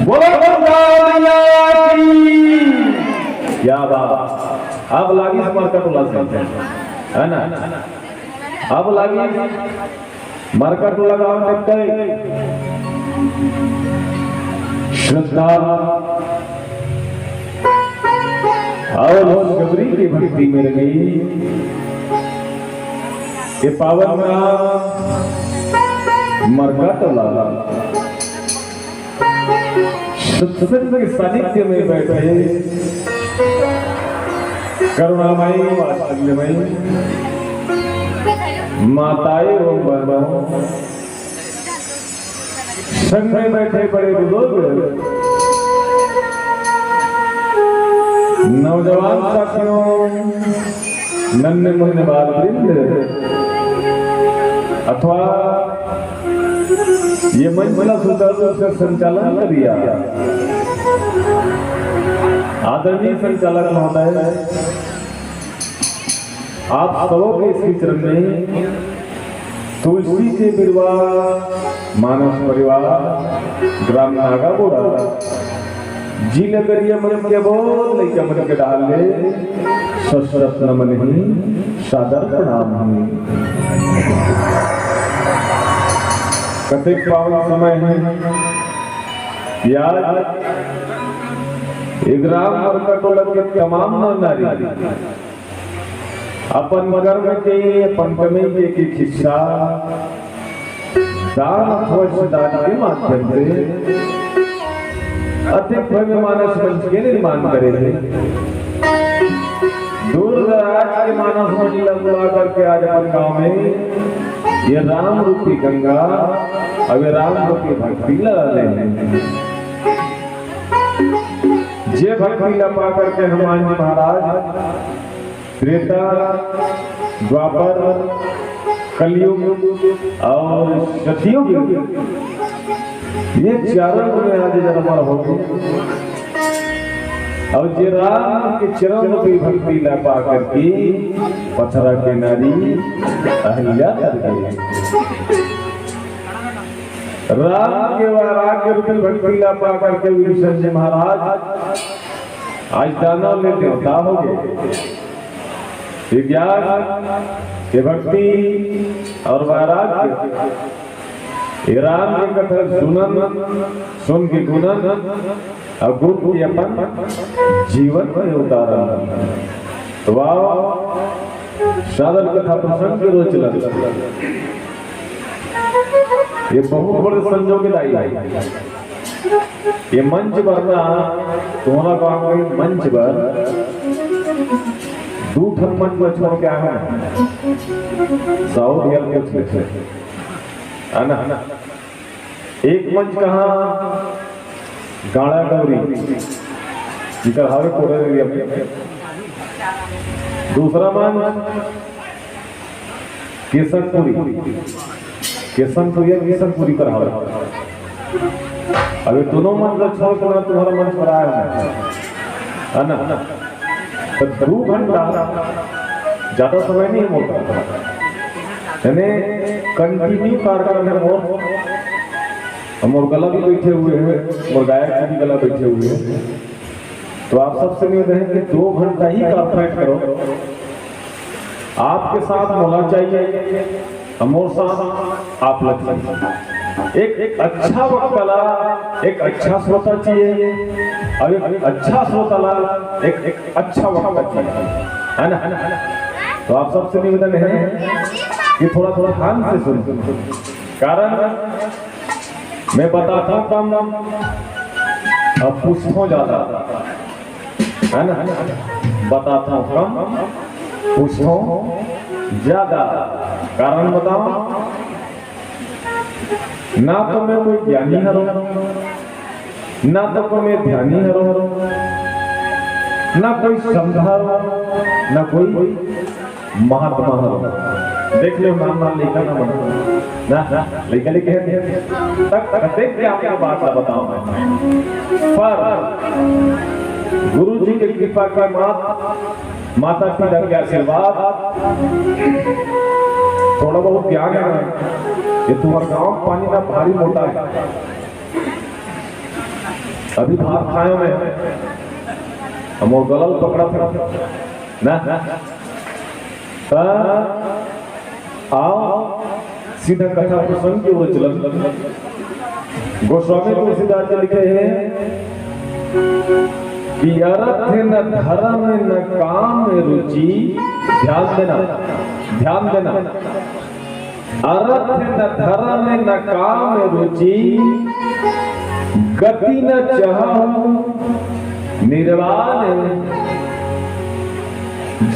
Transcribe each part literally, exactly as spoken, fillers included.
बोलो दुर्गा मैया की। क्या बात। अब लागिस मरका टोला से, है ना? अब लागिस मरका टोला गांव में कई श्रद्धा और खुशखबरी की भक्ति में रंगी ये पावन गांव मरका टोला। सत्संग के सानिध्य में बैठे करुणामयी वात्सल्यमयी माताएं एवं बहनों, संग में बैठे बड़े बुजुर्ग, नौजवान साथियों, नन्हे मुन्ने बाल वृंद अथवा ये मंच ला सुचारू रूप से संचालन करिया आदरणीय संचालक महोदय, आप सबों के श्री चरण में तुलसी के बिरवा मानस परिवार ग्राम नागाबोड़ा जिला गरिया मन के बहुत लइका मन के डाल ले सशरत नमन ही सादर प्रणाम ही। कतेक पावन समय है यार, ये ग्राम मरका टोला के तमाम नर नारी अपन कर्म के, अपन कमाई के एक एक हिस्सा दान अथवा दान के माध्यम से अतिक भव्य मानस मंच के निर्माण करे हे। दूर दराज के मानस मंच ला बुला करके आज अपन गांव में ये राम रूपी गंगा और ये राम रूपी भक्ति ला ले हे। जे भक्ति ला पा करके हनुमान जी महाराज त्रेता, द्वापर, कलयुग और सतयुग, ये चारों में आज जन्म हो गए। और जे राम के चरण पे भक्ति ला पा करके पथरा के नारी अहिल्या तर गई। राम के वैराग्य रूपी भक्ति ला पा करके विभीषण जी महाराज आज दानव ले देवता हो गए। ये ज्ञान, ये भक्ति और वैराग्य, ये राम के कथा सुनन, सुन के गुणन और गुण के अपन जीवन में उतारन। तो वाह, साधन कथा प्रसंग के रोज चलत। ये बहुत बड़े संजोग लाई है। ये मंच बर ना, तुम्हारा गांव के मंच बर दू ठन मंच बर छोड़ के आए हैं। साउथ हेल्प कुछ है ना? एक मंच कहाँ गाड़ा गौरी, इधर हावे कोडर एरिया में। दूसरा मंच केसनपुरी, केसनपुरी या केसनपुरी कर हावे। अभी दोनों मंच अच्छा हो तो तुम्हारा मंच पर आया है, है ना? तो दो घंटा ज्यादा समय नहीं होता, यानी कंटिन्यू कार्यक्रम है। और हम और गला भी बैठे हुए हैं और गायक जी भी गला बैठे हुए हैं। तो आप सबसे निवेदन है कि दो घंटा ही कॉर्पोरेट करो। आपके साथ मोला चाहिए, हमर साथ आप लग चाहिए। एक अच्छा वक्ता ला एक अच्छा श्रोता चाहिए, अउ एक अच्छा श्रोता ला एक अच्छा वक्ता चाहिए, है ना? तो आप सबसे निवेदन है कि थोड़ा थोड़ा ध्यान से सुनो, कारण मैं बताथंव कम, अब पूछथंव ज्यादा, है ना? बताथंव कम, पूछथंव ज्यादा। कारण बताओ, ना तो मैं कोई ज्ञानी हरंव, ना तो कोई मैं ध्यानी हरंव, ना कोई संत हरंव, ना कोई महात्मा हरंव। देख लो, नान नान लइका ना बना ना, लइका लइका है तक तक देख के आपको बात ला बताओ मैं। पर गुरु जी के कृपा के मात, माता पिता के आशीर्वाद, थोड़ा बहुत ज्ञान है ना, ये तुम्हारे गांव पानी ना भारी मोटा है। अभी भात खाए मैं, हम वो गलल पकड़ा था ना, त आओ सीधा कथा प्रसंग के ओर चलन। गोस्वामी तुलसीदास जी लिखे हैं कि "अरथ न धरम न काम रुचि", ध्यान देना, ध्यान देना, "अरथ न धरम न काम रुचि, गति न चाहहु निर्वाण,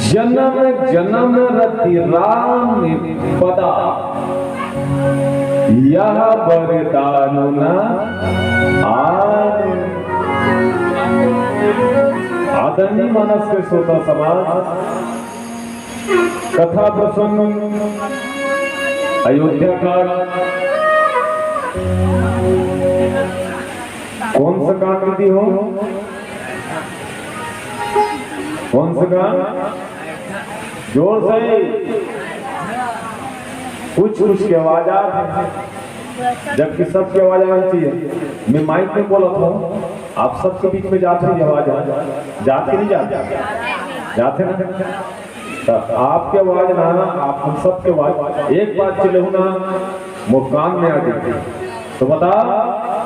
जन्म जन्म रति राम पदा, यह बर दानु न आन।" आदरणीय मानस के श्रोता समाज, कथा प्रसंग अयोध्या कांड। कौन सा कांड दीदी हो? कौन सा कांड? जोर से। कुछ कुछ की आवाज आ रही है, जबकि सबकी आवाज आनी चाहिए। मैं माइक में बोलत हूँ, आप सबके बीच में जात रही आवाज, जात के नहीं जात, जाते ना। तो आपके आवाज ना, आप हम सबके आवाज एक बात चले हो ना, वो कान में आ गई। तो बता,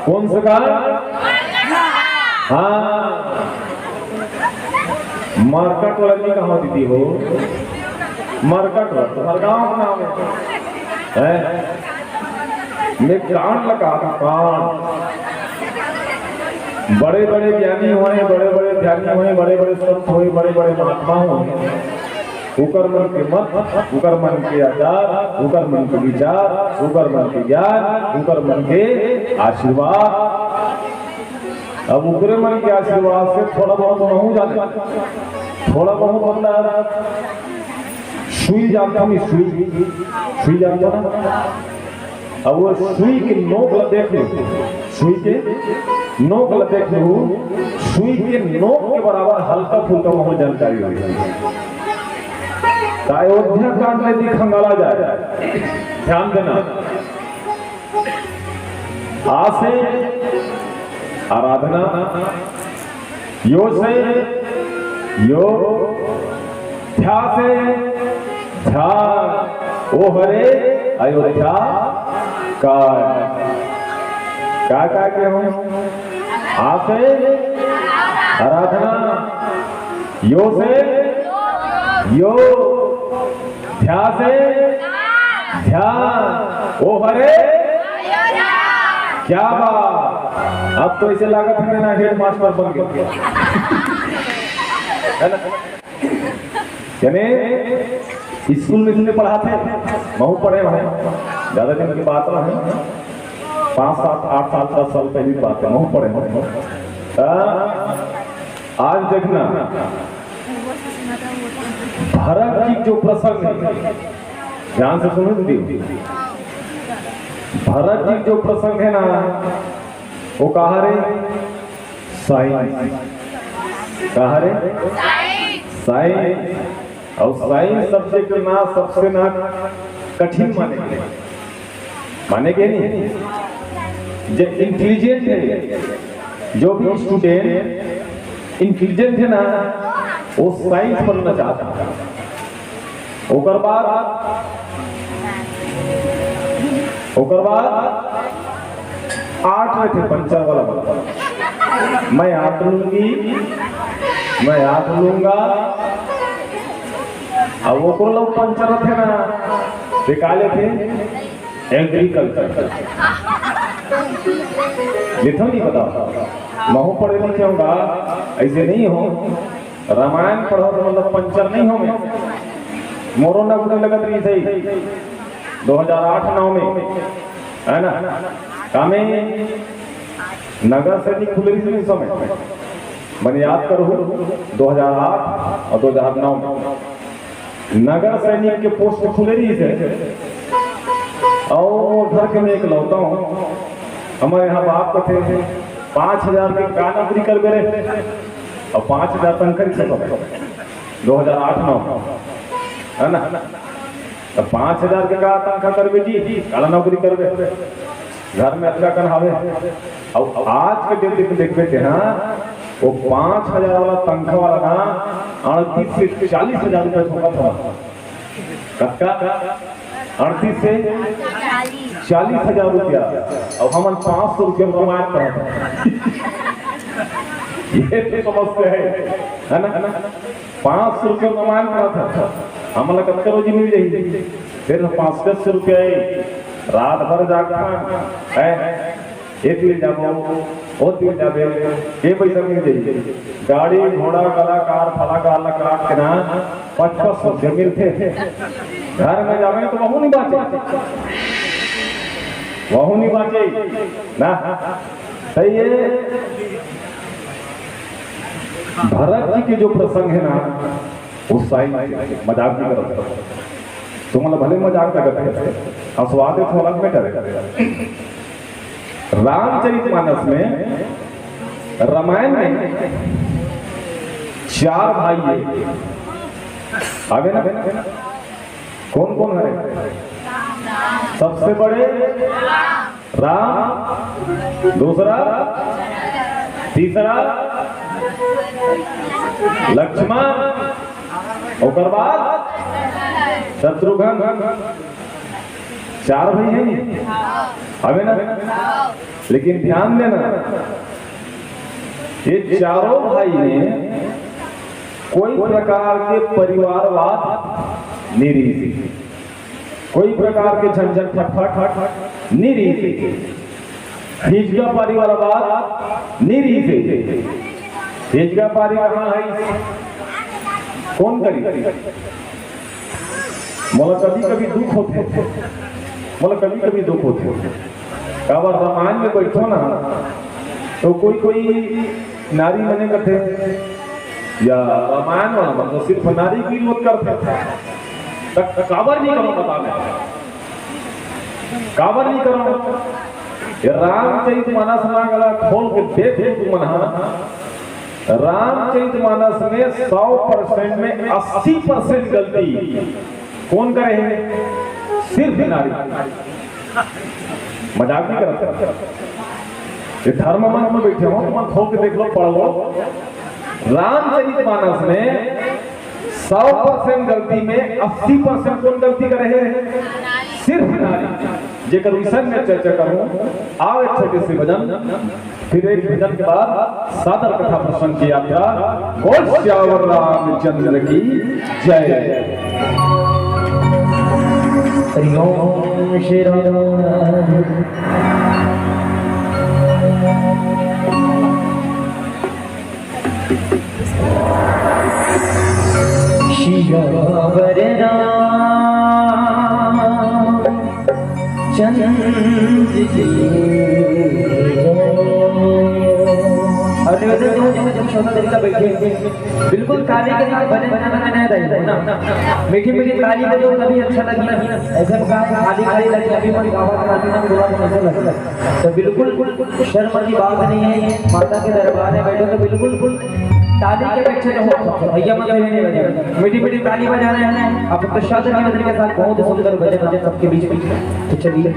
कौन सा गाना? हाँ, मरकट वाला नहीं कहा दीदी हो, मरकट वाला तुम्हारे गांव का नाम है, हैं? मैं कान लगा था, कान। बड़े बड़े ज्ञानी हुए, बड़े बड़े ध्यानी हुए, बड़े बड़े संत हुए, बड़े बड़े महात्मा हुए। उकर मन के मत, उकर मन के आचार, उकर मन के विचार, उकर मन के ज्ञान, उकर मन के आशीर्वाद। अब उकरे मन के आशीर्वाद से थोड़ा बहुत महूं जाने, थोड़ा बहुत बंदा सुई जानता नहीं, सुई, सुई जानता ना? अब वो सुई के नोक ला देख लो, सुई के नोक ला देख लो, सुई के नोक के बराबर हल्का फुल्का महूं जानकारी होई। त अयोध्या कांड में भी खंगाला जाए, ध्यान देना। आ से आराधना, यो से यो, ध्या से ध्यान, ओ हरे अयोध्या कांड। का का के हूं? आ से आराधना, यो से यो, ध्या से ध्यान, ओ हरे। क्या बात, अब तो ऐसे लागत है ना हेडमास्टर बन गया, है ना? यानी स्कूल में इसने पढ़ाते, महूं पढ़े भाई, ज्यादा दिन की बात ना है, पांच सात आठ साल दस साल पहले की बात है, महूं पढ़े। हाँ, आज देखना, भरत जी जो प्रसंग है, ध्यान से सुनो दीदी, भरत जी जो प्रसंग है ना, वो कहा रे, साइंस। कहा रे, साइंस। और साइंस सब्जेक्ट ना सबसे ना कठिन माने, माने के नहीं? जो इंटेलिजेंट है, जो भी स्टूडेंट इंटेलिजेंट है ना, वो साइंस पढ़ना चाहता है। ओकर बाद ओकर बाद आठ में थे पंचर वाला बंदा, मैं आठ लूंगी, मैं आठ लूंगा। अब ओकरो लोग पंचर थे ना, ते का लेथे? एग्रीकल्चर। लेथो नहीं, बताओ। महू पढ़े लिखे होगा, ऐसे नहीं हो। रामायण पढ़ो तो मतलब पंचर नहीं हो मैं। मोरो नौकरी लगत रही सही दो हज़ार आठ नौ में, है ना? कामे नगर सैनिक खुले रही समय, मन याद करो, दो हज़ार आठ और दो हज़ार नौ में नगर सैनिक के पोस्ट खुले रही से। और घर के मैं इकलौता हूँ, हमारे यहाँ बाप कथे, पाँच हजार के का नौकरी करबे रे? और पाँच हजार तनखा नहीं सकता, दो हज़ार आठ नौ, है ना? तो पाँच हजार के का तनखा करबे जी, काला नौकरी करबे? घर में अतका कन हवे। और आज के डेट में देखबे ते, हाँ, वो पाँच हजार वाला तनखा वाला ना अड़तीस से चालीस हजार रुपया ठोका था। कतका? अड़तीस से चालीस हजार रुपया। अब हमन पाँच सौ रुपया कमाए पड़ा था। ये तो समस्या है, है ना? पाँच सौ रुपया कमाए पड़ा था, हमला कतका रोजी मिल जाही? फिर पाँच सौ रुपया है, रात भर जागथन, है, एक ले जाबो, ओ तीर जाबे, के पैसा मिल जाही? गाड़ी, घोड़ा, गला, कार, फला, कार ला काट के ना, पचपन सौ रुपया मिलथे। घर में जाबे तो वहू नहीं बाचे, वहू नहीं बाचे ना। सही है। भरत जी के जो प्रसंग है ना, वो साइंस, मजाक नहीं करता। तुमन भले मजाक लगत है, हंसवा दे तो अलग मैटर है। रामचरित मानस में, रामायण में चार भाई है, आगे ना? कौन कौन है? सबसे बड़े राम, दूसरा, तीसरा लक्ष्मण, ओकर बाद शत्रुघ्न। चार भाई है नहीं? हवे ना? लेकिन ध्यान देना, ये चारों भाई ने कोई प्रकार के परिवारवाद नहीं रही थी, कोई प्रकार के झंझट फटफट नहीं रही थी। हिजगा पारी वाला बात नहीं रही थी। हिजगा पारी कहाँ है? कौन करी? मोला कभी कभी दुख होथे, मोला कभी कभी दुख होथे। काबर रामायण में बैठो ना, तो कोई कोई नारी मने कथे, या रामायण वाला मन तो सिर्फ नारी के विरोध करथे। त काबर नहीं करो, बता मैं, काबर नहीं करो? ये रामचरित मानस ना गला खोल के देख लो तुमन हा। रामचरित मानस में सौ परसेंट में अस्सी परसेंट गलती कौन करे है? सिर्फ नारी। मजाक नहीं करत। ये धर्म मंच में बैठे हो, मन खोल के देख लो, पढ़ लो। रामचरित मानस में सौ परसेंट गलती में अस्सी परसेंट कौन गलती करे है? सिर्फ नारी। जेकर विषय में चर्चा करूं, आओ एक छोटे से भजन, फिर एक भजन के बाद सादर कथा प्रसंग की यात्रा। बोल सियावर रामचंद्र की जय। हरि ओम श्री राम। सियावर रामचंद्र की जय। और निवेदन जो, जो, जो छोटा तरीका बैठे, बिल्कुल ताली के साथ भजन गाना में नहीं रही हो ना। मीठी मीठी ताली बजाओ तभी अच्छा लगे। ऐसे में कहा खाली खाली लगे, अभी मन गावा के मन थोड़ा सा ऐसे लगे। तो बिल्कुल शर्म की बात नहीं है, माता के दरबार में बैठो तो बिल्कुल ताली के पीछे तो हो, भैया मत नहीं बजाओ, मीठी मीठी ताली बजा रहे हैं। आप प्रसाद निवेदन के साथ बहुत सुंदर भजन आप सबके बीच में। तो चलिए।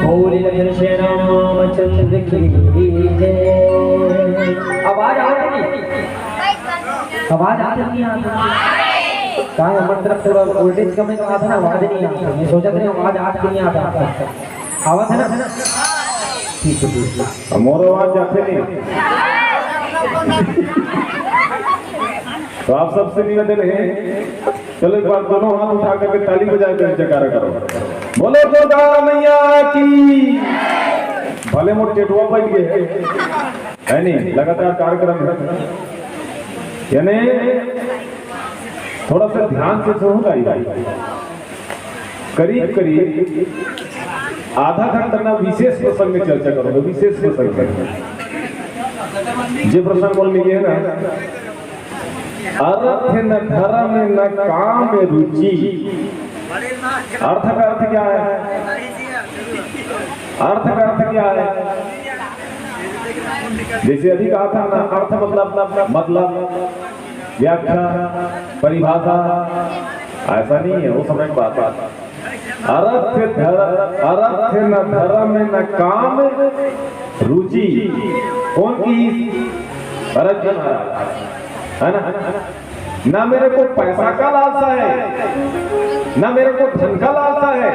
बोल जय श्री रामचंद्र की जय। आवाज आ रही है? आवाज आ रही है? का हमर तरफ थोड़ा वोल्टेज कम है, तो आवाज नहीं आ रही। मैं सोचा था आवाज आ रही है, आवाज आ रही है। आवाज है ना? ठीक है, ठीक है। मोर आवाज जाथे नहीं। तो आप सबसे निवेदन है, चलो एक बार दोनों हाथ उठा करके ताली बजा के जयकारा करो। बोलो दुर्गा मैया की। भले मोर टेटुआ बज गए। है नहीं, लगातार कार्यक्रम है, यानी थोड़ा सा ध्यान से सुनो भाई। करीब करीब आधा घंटा ना विशेष प्रसंग में चर्चा करोगे, विशेष प्रसंग में। जे प्रसंग बोल मिले है ना, अर्थ न धर्म न काम रुचि। अर्थ का अर्थ क्या है? अर्थ का अर्थ क्या है? जैसे अभी कहा था ना, अर्थ मतलब, मतलब व्याख्या, परिभाषा, ऐसा नहीं है, वो समय की बात है। अर्थ धर-, अर्थ न धर्म न काम रुचि। कौन की? भरत जी महाराज, है ना? ना मेरे को पैसा का लालसा है, ना मेरे को धन का लालसा है,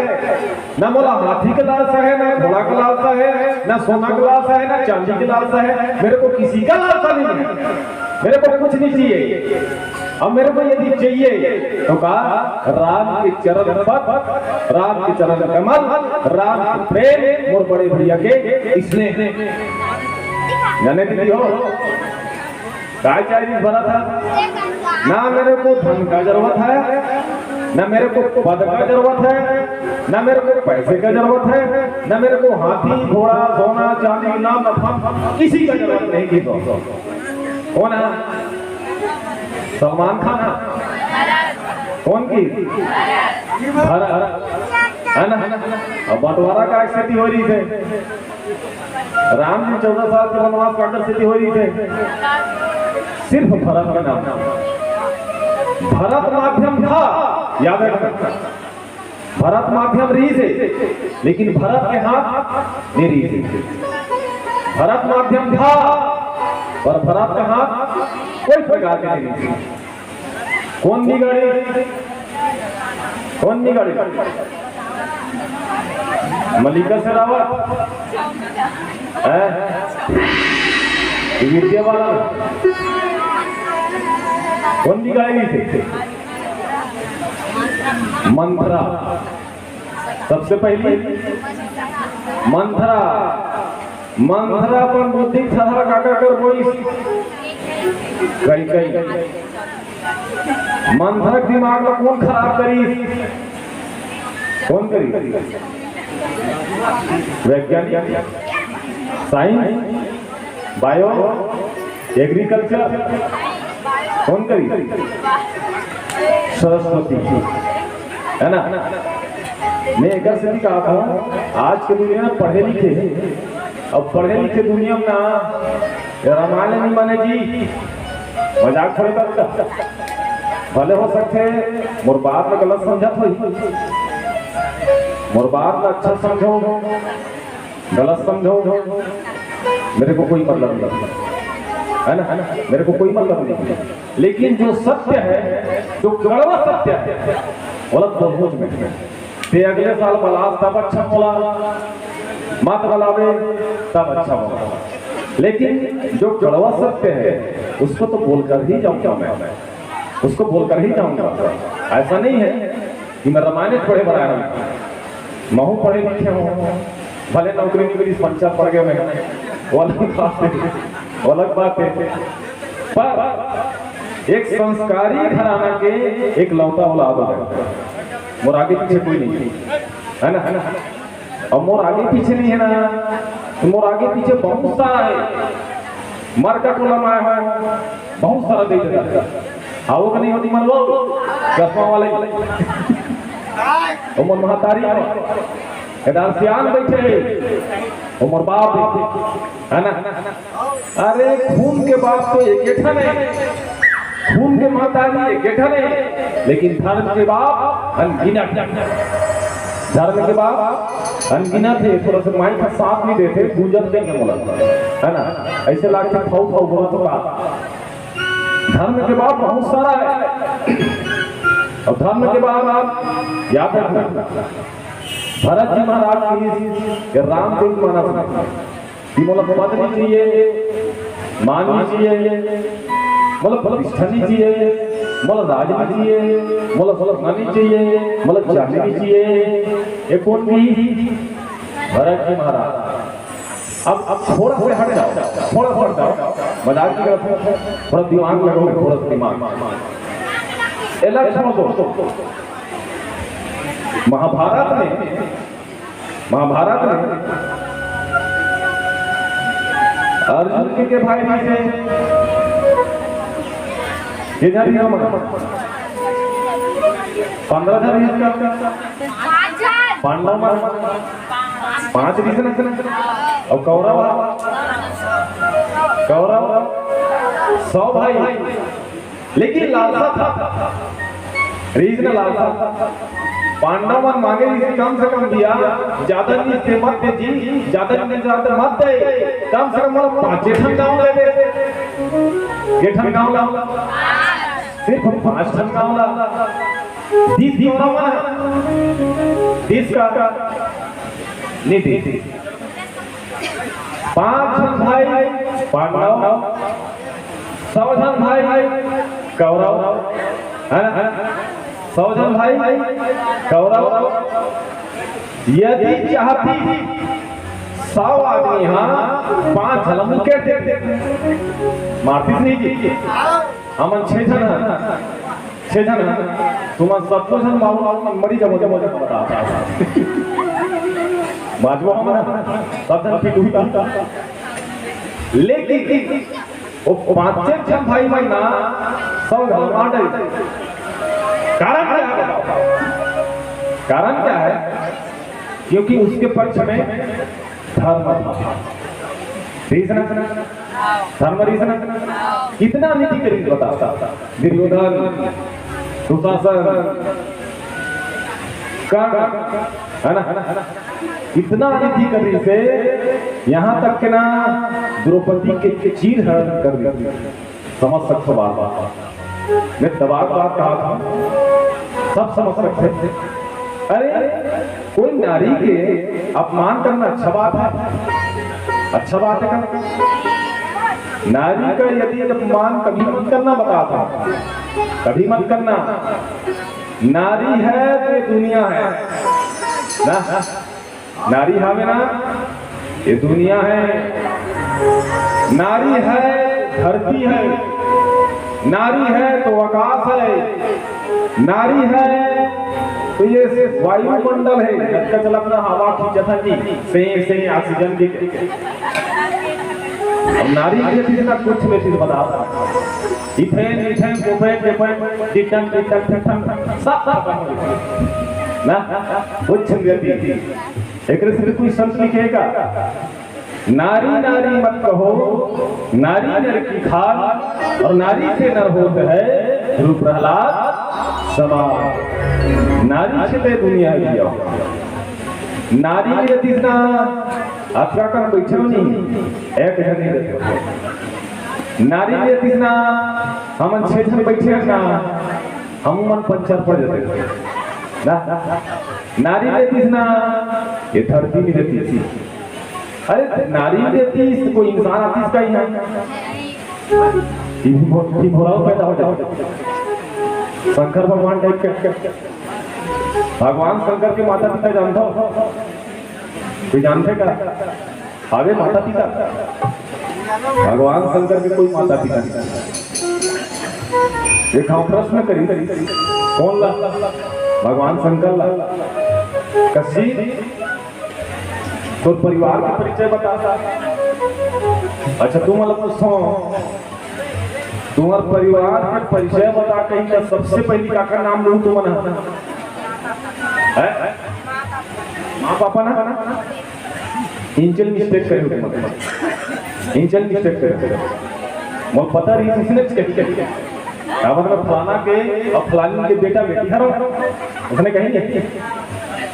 ना मोला हाथी का लालसा है, ना घोड़ा का लालसा है, ना सोना का लालसा है, ना चांदी का लालसा है, मेरे को किसी का लालसा नहीं है, मेरे को कुछ नहीं चाहिए। अब मेरे को यदि चाहिए तो कहा, राम के चरण पद, राम के चरण कमल, राम के प्रेम, मोर बड़े भैया के स्नेह। जाने दीदी हो, काय चाहिए भरत है? ना मेरे को धन का जरूरत है, ना मेरे को पद का जरूरत है, ना मेरे को पैसे का जरूरत है, ना मेरे को हाथी, घोड़ा, सोना, चांदी, नाम, नफा, किसी का जरूरत नहीं। की तो कौन है? सलमान खान है। कौन की? भरत, है ना? अब बंटवारा का स्थिति हो रही थे, राम जी चौदह साल के वनवास काटत सेती होय रहिथे, सिर्फ भरत के नाम। भरत माध्यम था, याद रखना, भरत माध्यम रहिस हे, लेकिन भरत के हाथ नहीं रहिस हे। भरत माध्यम था, पर भरत का हाथ कोई प्रकार के नहीं रहिस हे। कौन बिगाड़ी? कौन बिगाड़ी? मल्लिका शेरावत? हैं? ये विद्या बालन? कौन बिगाड़ी इसे? मंथरा। सबसे पहली मंथरा। मंथरा अपन बुद्धि ठहरा काका कर बोइस। कई कई। मंथरा के दिमाग ला कौन खराब करिस? कौन करिस? वैज्ञानिक, साइंस, बायो, एग्रीकल्चर, कौन करिस? सरस्वती, है ना? मैं एक से भी कहा था, आज के दुनिया में पढ़े लिखे, अब पढ़े लिखे दुनिया में ना, ये रामायण नहीं माने जी, मजाक थोड़े करता। भले हो सकथे मोर बात ला गलत समझत होही, मोर बात ला अच्छा समझो, गलत समझो, मेरे को कोई मतलब नहीं, है ना? मेरे को कोई मतलब नहीं, लेकिन जो सत्य है, जो कड़वा सत्य है, गलत बोलबोच में। ते अगले साल बलास तब अच्छा बोला, मत बलावे तब अच्छा बोला, लेकिन जो कड़वा सत्य है उसको तो बोलकर ही जाऊंगा मैं, उसको बोलकर ही जाऊंगा। ऐसा नहीं है कि मैं रामायण पढ़े बर आया हूँ, महू पढ़े लिखे हूँ, भले नौकरी नहीं मिली, पंचायत पड़ गया मैं, वो अलग बात है, वो अलग बात है। पर एक संस्कारी घराना के एक लौता औलाद हो गया, मोर आगे पीछे कोई नहीं है, है ना? और मोर आगे पीछे नहीं है ना, तो मोर आगे पीछे बहुत सारा है। मरका टोला में आया है, बहुत सारा दे देता है। आओ कि नहीं होती मन लोग, चश्मा वाले। वो मोर महतारी है, इधर सियान बैठे हैं, वो मोर बाप है, है ना? अरे, खून के बाप तो एक ठन हे, खून के महतारी एक ठन हे, लेकिन धर्म के बाप अनगिनत हे। धर्म के बाप अनगिनत हे। थोड़ा सा माइक का साथ नहीं देते, गूंजत नहीं है मोला, है ना? ऐसे लागथे फाऊ फाऊ बोला तो का। धर्म के बाप बहुत सारा है, और धर्म के बाप आप याद रखना, भरत जी महाराज की रामचरित मानस में कि मोला पद नहीं चाहिए, मान नहीं चाहिए, मोला प्रतिष्ठा नहीं चाहिए, मोला राज नहीं चाहिए, मोला सोना नहीं चाहिए, मोला चांदी नहीं चाहिए। ये कौन की? भरत जी महाराज। अब अब थोड़ा से हट जाओ, थोड़ा सा हट जाओ। मजाक नहीं करत हूँ, थोड़ा दिमाग लगाओ, थोड़ा सा दिमाग। एला छोड़ दो। महाभारत में, महाभारत में अर्जुन के, के भाई भी थे, ये जा रही है, पंद्रह था इसका, पांडव में पांच रिहिस ना, अउ कौरव, कौरव सौ भाई, लेकिन लालसा था, रिहिस ना लालसा। पांडव मन मांगे रिहिस, कम से कम भैया, ज्यादा नहीं से मत दे जी, ज्यादा नहीं, ज्यादा मत दे, कम से कम मोला पांचे ठन गांव दे दे, ये ठन गांव ला, सिर्फ पांच ठन गांव ला। दिस कौरव मन, दिस का नहीं, दिस पांच झन भाई पांडव, सौ झन भाई कौरव, है ना? सौ झन भाई कौरव। यदि चाहती सौ आदमी, हाँ, पांच झन मुकेट देते, मारतीस नहीं जी। हमन छह झन हन, छह झन हन, तुमन सबो झन मारू, मारू, मरी जाबो, जाबो, जाबो, बता, बता, बता। बाजबो हमन, सब झन पिटही ता। लेकिन वो पांचे झन भाई मन ना सौ झन मार डारिस। कारण क्या है बताओ? कारण क्या है? क्योंकि उसके पक्ष में धर्म था। ठीक है ना? धर्म रहिस ना? कितना नीति करिस बता। दुर्योधन, दुशासन, कर्ण, है ना? इतना नीति करिस हे, यहाँ तक के ना, द्रौपदी के चीर हरण कर दिस। समझ सकथो बात, मैं दबा के बात कहा था, सब समझ सकथे। अरे, कोई नारी के अपमान करना अच्छा बात है? अच्छा बात है क्या? नारी का यदि अपमान कभी मत करना, बता था, कभी मत करना। नारी है तो ये दुनिया है ना, नारी हावे ना, ये दुनिया है। नारी है, धरती है। नारी है तो आकाश है। नारी है तो ये वायुमंडल है, जतका चलत ना हवा खींचत है जी, से, से ऑक्सीजन के। अब नारी के पीछे ना कुछ में चीज बता, इथेन, इथेन, प्रोपेन, प्रोपेन, डिटन, डिटन, डिटन, सब खत्म हो गया ना, कुछ नहीं रहती। एकरे से कोई संत लिखेगा, नारी नारी मत कहो, नारी नर की खाल, और नारी से नर होत है ध्रुव प्रहलाद समान। नारी छिपे दुनिया दिया। नारी के जितना अतका कन बैठे हो नहीं, एक जन नहीं रहते। नारी के जितना हमन छह जन बैठे हैं ना, हम मन पंचर पड़ जाते ना। नारी के जितना ये धरती में रहती थी। अरे, नारी देती, कोई इंसान आती इसका ही है? टीवी भो-, टीवी भोला पैदा हो जाओ। शंकर भगवान टाइप के। भगवान शंकर के माता पिता जानता हो? कोई जानते का? अरे माता पिता, भगवान शंकर के कोई माता पिता नहीं। एक हम प्रश्न करी, कौन ला? भगवान शंकर ला। कसी तोर परिवार के परिचय बता। अच्छा, तुम मतलब पूछो, तुम्हार परिवार के परिचय बता कहीं का, सबसे पहली काकर नाम लूं तुमन? है? माँ पापा ना? इंचल मिस्टेक करे हो तुमन, इंचल मिस्टेक करे। मोर पता रही, इसने चेक किया। का मतलब, फलाना के और फलानी के बेटा बेटी हरो, उसने कही नहीं।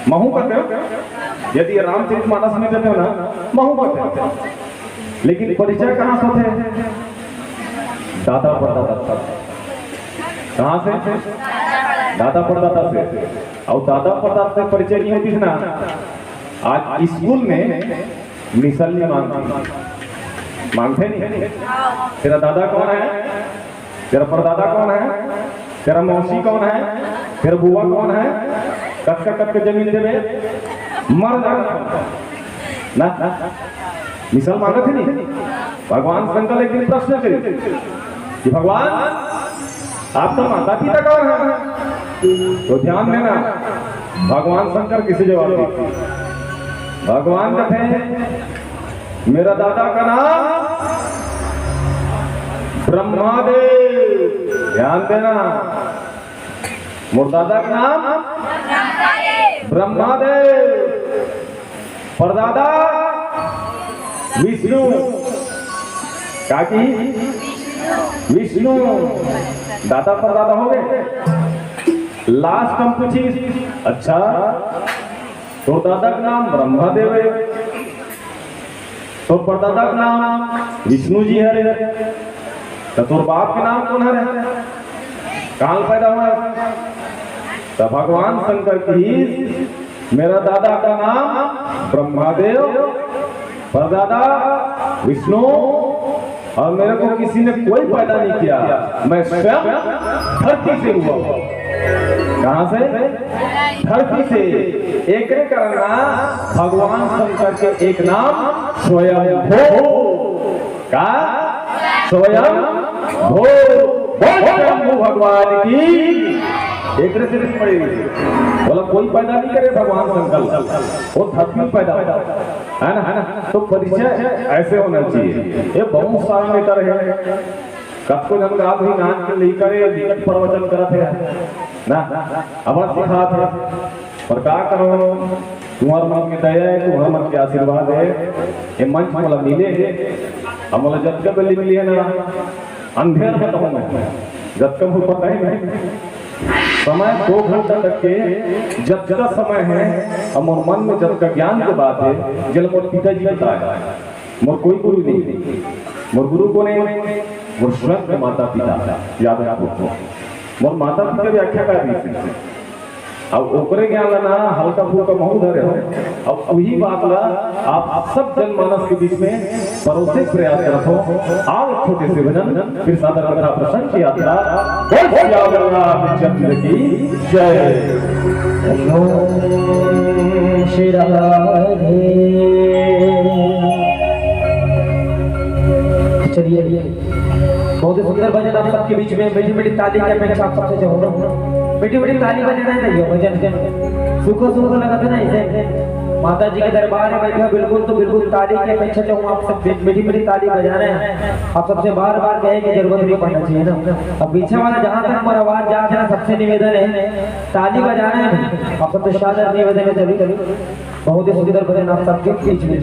महू कहते हो, यदि रामचरित मानस में देते हो ना, महू कहते हो। लेकिन परिचय कहाँ से होते हैं? दादा परदादा से। कहाँ से? दादा परदादा से। और दादा परदादा से परिचय नहीं होती थी ना, आज स्कूल में मिसल नहीं मांगते, मांगते नहीं। तेरा दादा कौन है? तेरा परदादा कौन है? तेरा मौसी कौन है? तेरा बुआ कौन है? कतका कतका जमीन देवे? मर जाना ना। मिसाल मांगत हे नहीं। भगवान शंकर एक दिन प्रश्न करे कि भगवान, आपका माता पिता कौन है? तो ध्यान देना, भगवान शंकर किसे जवाब देते? भगवान कहते हैं, मेरा दादा का नाम ब्रह्मादेव। ध्यान देना, मोर दादा का नाम ब्रह्मादेव। परदादा विष्णु। का की? विष्णु। दादा परदादा हो गए। लास्ट हम पूछी, अच्छा, तोर दादा का नाम ब्रह्मादेव है, तोर परदादा का नाम विष्णु जी हरे, तो तोर बाप के नाम कौन हरे? कहाँ पैदा हुआ? तो भगवान शंकर की, मेरा दादा का नाम ब्रह्मादेव, परदादा विष्णु, और मेरे को किसी ने कोई पैदा नहीं किया, मैं स्वयं धरती से हुआ हूँ। कहाँ से? धरती से। एकरे कारण ना भगवान शंकर के एक नाम स्वयं भू। का? स्वयं भू। बोल स्वयं भू भगवान की। एकरे से नहीं पड़ेगी। बोला, कोई पैदा नहीं करे भगवान शंकर, वो धरती में पैदा हुआ। है ना, है ना? तो परिचय ऐसे होना चाहिए। ये बहुत सारा लेकर है, कतको जन का भी नाम के लेकर ये विकट प्रवचन करत है ना, अब सिखात है। पर का करो, तुम्हार मन के दया है, तुम्हार मन के आशीर्वाद है, ये मंच मोला मिले है। अब मोला जतका बेली मिली है ना, अंधेर में कहूँ मैं, जतका मुझे पता ही नहीं। समय दो घंटा तक के जतका समय है, अब मोर मन में जतका ज्ञान के बात है, जेला मोर पिताजी बताए। मोर कोई गुरु नहीं, मोर गुरु को नहीं, मोर स्वयं के माता पिता याद रखो। मोर माता पिता व्याख्या कर रही थी। अब ओकरे ज्ञान ला ना हल्का फुल्का महू धरे हो। अब वही बात ला आप सब जनमानस के बीच में परोसे के प्रयास करत हो। आओ, छोटे से भजन, फिर सादर कथा प्रसंग की यात्रा। बोल सियावर रामचंद्र की जय। ओम श्री राधे। चलिए, बहुत ही सुंदर भजन आप सबके बीच में। मीठी मीठी ताली की अपेक्षा आप सबसे जरूर, मीठी मीठी ताली बजाना है भैया, भजन सुखो सुखो लगा था ना इसे। माता जी के दरबार में बैठे हो, बिल्कुल तो बिल्कुल ताली की अपेक्षा चाहूँ आप सब, मीठी मीठी ताली बजाना है। आप सबसे बार बार कहे की जरूरत नहीं पड़ना चाहिए ना। अब पीछे वाला जहाँ तक हमारा आवाज जा रहा है, सबसे निवेदन है ताली बजाना है। आप सबसे शानदार निवेदन है, चलिए चलिए। बहुत ही सुंदर भजन आप सबके बीच में।